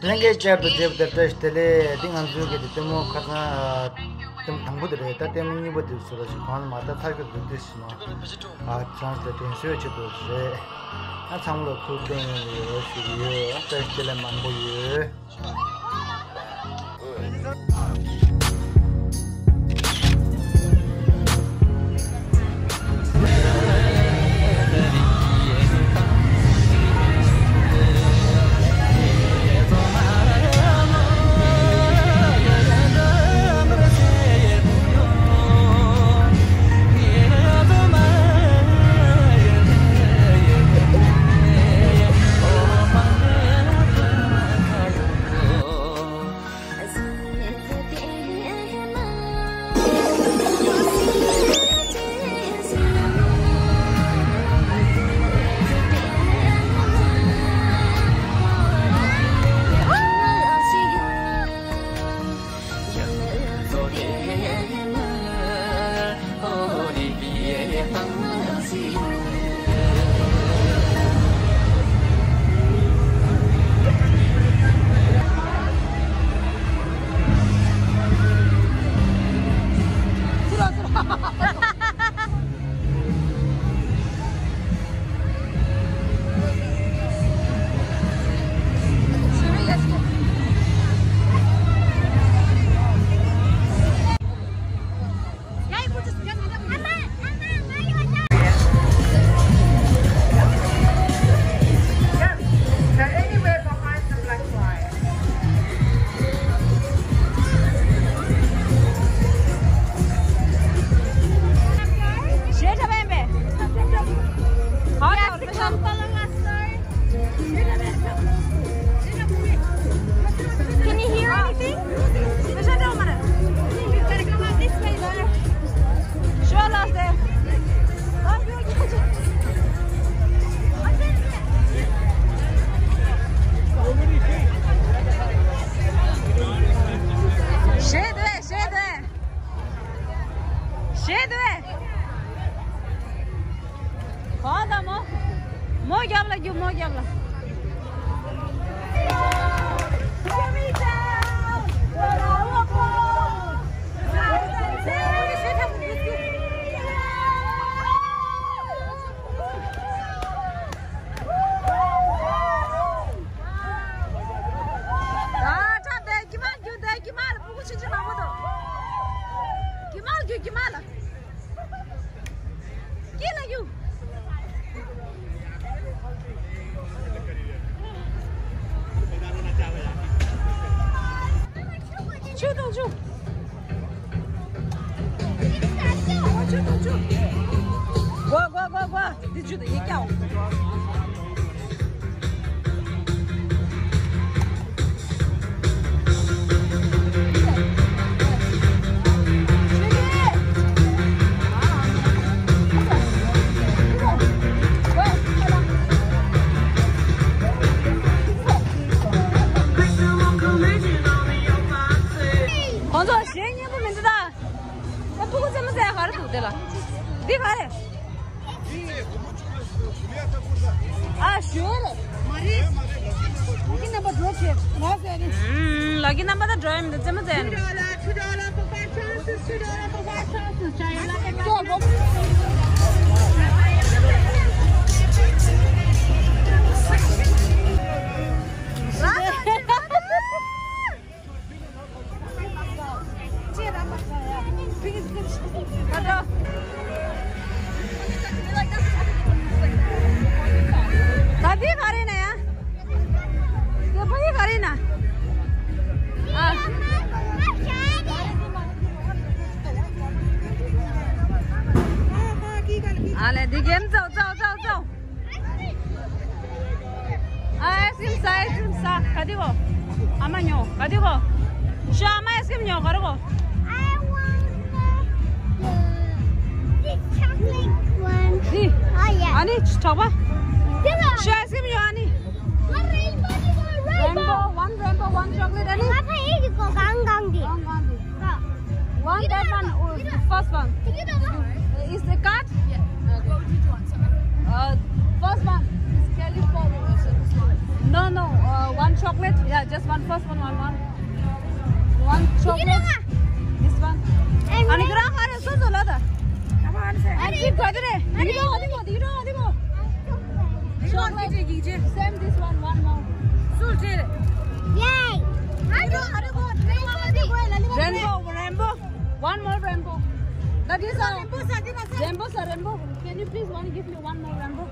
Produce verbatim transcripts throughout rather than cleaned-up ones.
ལྷན་རྒྱས་བསྐྱར་དུ་མཇལ་བ་དེར་བཀྲ་ཤིས་བདེ་ལེགས། འདི་ང་ཚོའི་གི་དེ་ལྟད་མོ་ཁ་སང་ལྟད་མོ་དང་པོ་དེ་རེད། ད་ལྟད་མོ་གཉིས་པ་དེ་བཟོ་ར་ཞིག་གང་ལ་མ་ད་ཚར་གི་འདུག་དེ་ཞིག་ནང་ཨ་ཚང་དེ་དྲན་གསོའི་ཆེད་དུ་རེད། ཨ་ཚང་མ་ལ་ཐུགས་སྟོན་ཡོད་ཞུ་གི་ཡོད། བཀྲ་ཤིས་བདེ་ལེགས་མང་པོ་ཡོད། Can you hear anything? Show us there. ཤེས་དེ། ཤེས་དེ། ཤེས་དེ། གང་ད་མོ། མོ་རྒྱབ་ལ་རྒྱུག་མོ་རྒྱབ་ལ། ད་ཁྲབ་དེ་གི་མ་རྒྱུག་དེ་གི་མ་ལ་ཕྲུ་གུ་ཆུང་ཆུང་མང་པོ་འདུག་གི་མ་ལ་རྒྱུག་གི་མ་ལ། ཀི་ལ་ཡུ། ཆུ་དང་ཆུ། ཆུ་དང་ཆུ། གོ་གོ་གོ་གོ། འདི་ཆུ་དང་ཡེ་ཀྱའོ། ཁོང་ཚོ་གཞས་སྙན་པོ་མི་འདུག་ད། ད་ཕྲུ་གུ་རྩེད་མོ་རྩེ་ག་རེ་འདུག་དེ་ལ། འདི་ག་རེ། ཨ་ཞོར། Lucky number draw བྱེད། ལགས་སོ། ཨུམ། lucky number ད་འགྲོ་ཡ་མི་འདུག་རྩེད་མོ་རྩེ་ཡ་ནི། Two dollar, two dollar for five chances, two dollar for five chances. Try your luck at ད་འདི་ག་རེ་ན་ཡ། དེ་པ་ཡི་ག་རེ་ན། ཨ། ཨ་ལེ་འདི་གེམ་ཙོ་ཙོ་ཙོ་ཙོ། ཨ། ice cream ཟ། ice cream ཟ། ག་དེ་གོ། ཨ་མ་ཉོ། ག་དེ་གོ། ཤོ་ཨ་མ་ice cream ཉོ། ག་རེ་གོ། I want the, the, this chocolate one. འདི། Oh, yeah. ཨ་ནི་གྲོགས་པོ། འདི་ལ། ཤོ་ice cream ཉོ་ཨ་ནི། One rainbow, one rainbow. Rainbow, one rainbow, one chocolate ཨ་ནི། ང་ཕ་ཡིག་གི་གོ་གང་གང་འདི། གང་གང་འདི། ག One, that one, oh, the first one. Is the card? Yeah. Okay. What did you want, sir? Uh, first one is California. No, no, uh, one chocolate. Yeah, just This one, first one, one, one. One chocolate. This one. Ani gra khare so so la da. Ani gra khare. Ani gra khare. Chocolate. Same this one, one more. Yay. Rainbow, rainbow. One more rainbow. That is a rainbow, sir. Rainbow, sir, rainbow. Can you please one give me one more rainbow?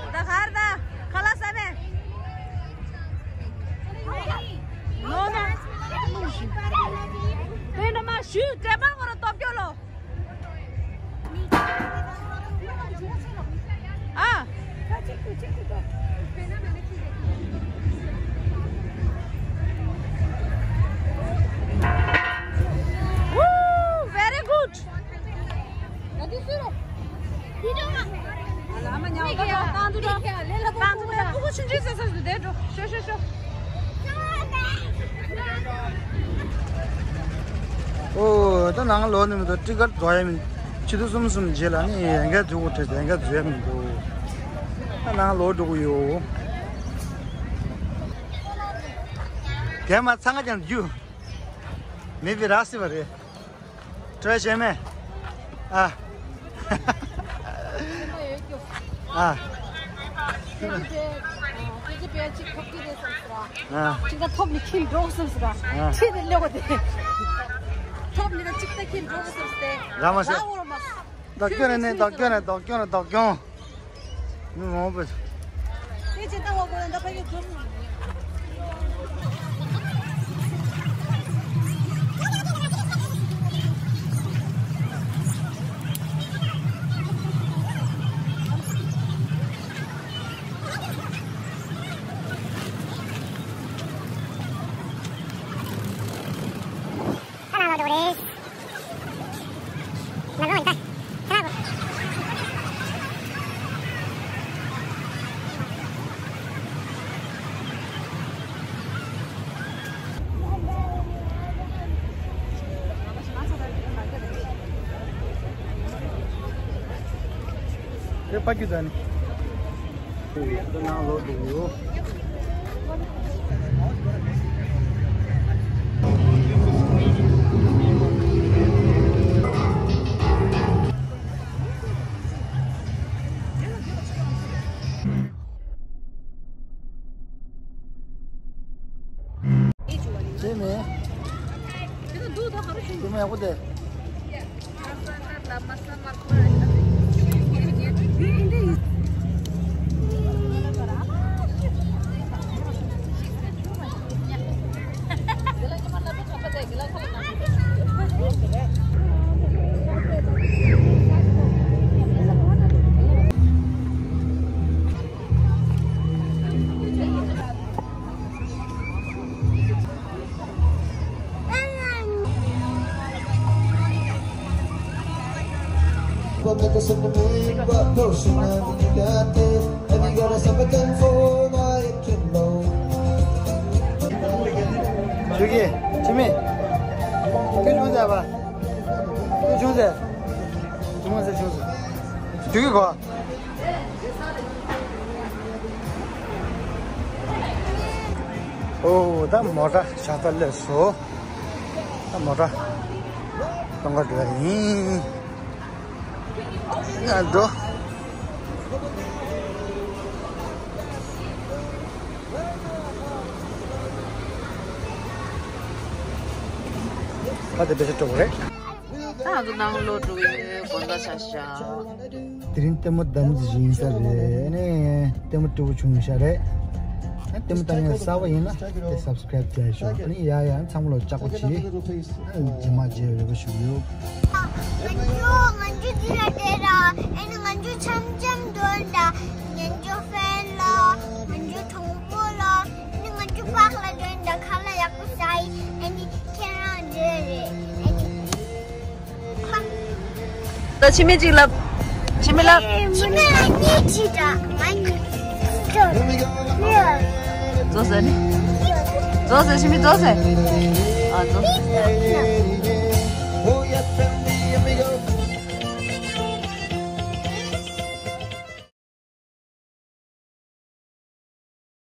ད་གར་ད་ཁ་ལག་ཟ་ནས། ནོ་ནོ། དེ་ནི་མ་ཞུས་དྲན་པ་ངོ་ར་སྟོབས་སྐྱོ་ལོ། ཨ། Woo! Very good. ཨོ། ད་ནང་ལོགས་ནས་མི་འདུག་ཊི་ཀེ་ཊི་བཟོ་ཡ་མི་འདུག་ཕྱི་དྲོ་གསུམ་གསུམ་རྗེས་ལ་ནི་ཨེ་འགའ་འཛུལ་དགོས་དྲན་ཨེ་འགའ་འཛུལ་ཡ་མི་འདུག་ད་ནང་ལོགས་འགྲོ་གི་ཡོད། དེ་མ་ཚང་ཀྱང་རྒྱུ་མེད་པའི་ར་སྲིད་པ་རེད། བྲོས་བྱས་མེད། ཨ། ཨ། ཨ། ཅིག་ད་ཐོབ་ནི་ཁྱིམ་འགྲོ་སོང་ཟེར་ར། ཨ། ཁྱིམ་ནས་སླེབས་པ་དེ། ཐོབ་ནི་ད་ཅིག་ད་ཁྱིམ་འགྲོ་སོང་ཟེར། ར་མ་ཟེར། ར་འོར་མ། བདག་སྐྱོང་རེད་ནས་བདག་སྐྱོང་རེད་བདག་སྐྱོང་རེད་བདག་སྐྱོང་། མི་མང་པོ། དེ་ཇི་ལྟ་བ་གོ་ན་ད་ཕ་གི་ཐོབ། དེ་ཕ་གི་ད་ནི། དེ་མེད། དེ་མེད་ཡག་པོ་དེ། ཞུ་གི། ཅི་མེད། ཁྱོད་ཆུང་ཟེར་བ། ཁྱོད་ཆུང་ཟེར། ཆུང་ཟེར་ཆུང་ཟེར། ཞུ་གི་གོ། ཨོ། ད་མོ་ཊ་ཤ་སྟག་སླེབས་སོང་། ད་མོ་ཊ་གཏོང་ག་འགྲོ་ཡ་ཡིན། ཡ་འགྲོ། ད་དེ་བེད་སྤྱོད་འགྲོ་གི་རེད། ད་ང་ཚོ་ནང་ལོགས་འགྲོ་གི་ཡོད། དགོང་དག་ཆགས་ཤག་དེ་རིང་ལྟད་མོ་ལྟད་མོ་ཞིག་ཡིན་ས་རེད། ཨ་ནི་ལྟད་མོ་སྤྲོ་པོ་བྱུང་ཤག་རེད། ཨ་ ལྟད་མོ་ལྟ་མཁན་གསར་པ་ཡིན་ན་དེ་སབ་སི་ཀ་རེབ་བྱས་ཤོག་ཨ་ནི་ཡ་ཡ་ཚང་མ་ལ་ལྕགས་པོ་བྱེད། རྗེས་མ་མཇལ་རེ་བ་ཞུ་ཡོད། ང་ཚོ་ང་ཚོ་འདི་ལ་བསྡད་ར། ཨ་ནི་ང་ཚོ་འཆམ་འཆམ་འདོན་ད། ང་ཚོ་ཧྥེན་ལ། ང་ཚོ་གྲོགས་པོ་ལ། ཨ་ནི་ང་ཚོ་པཱརྐ་ལ་འདོན་ད། ཁ་ལག་ཡག་པོ་ཟ་ཡི། ཨ་ནི་ཁྱེད་རང་འདྲ་རེད། ཨ་ནི། ད་ཕྱི་མི་གཅིག་ལབ། ཕྱི་མི་ལབ། ཕྱི་མི་ལ་གཉིས་གཅིག་ད། ང་གཉིས། རྫོགས་ཟེར་ནི། རྫོགས་ཟེར། ཕྱི་མི་རྫོགས་ཟེར། ཨ་རྫོགས།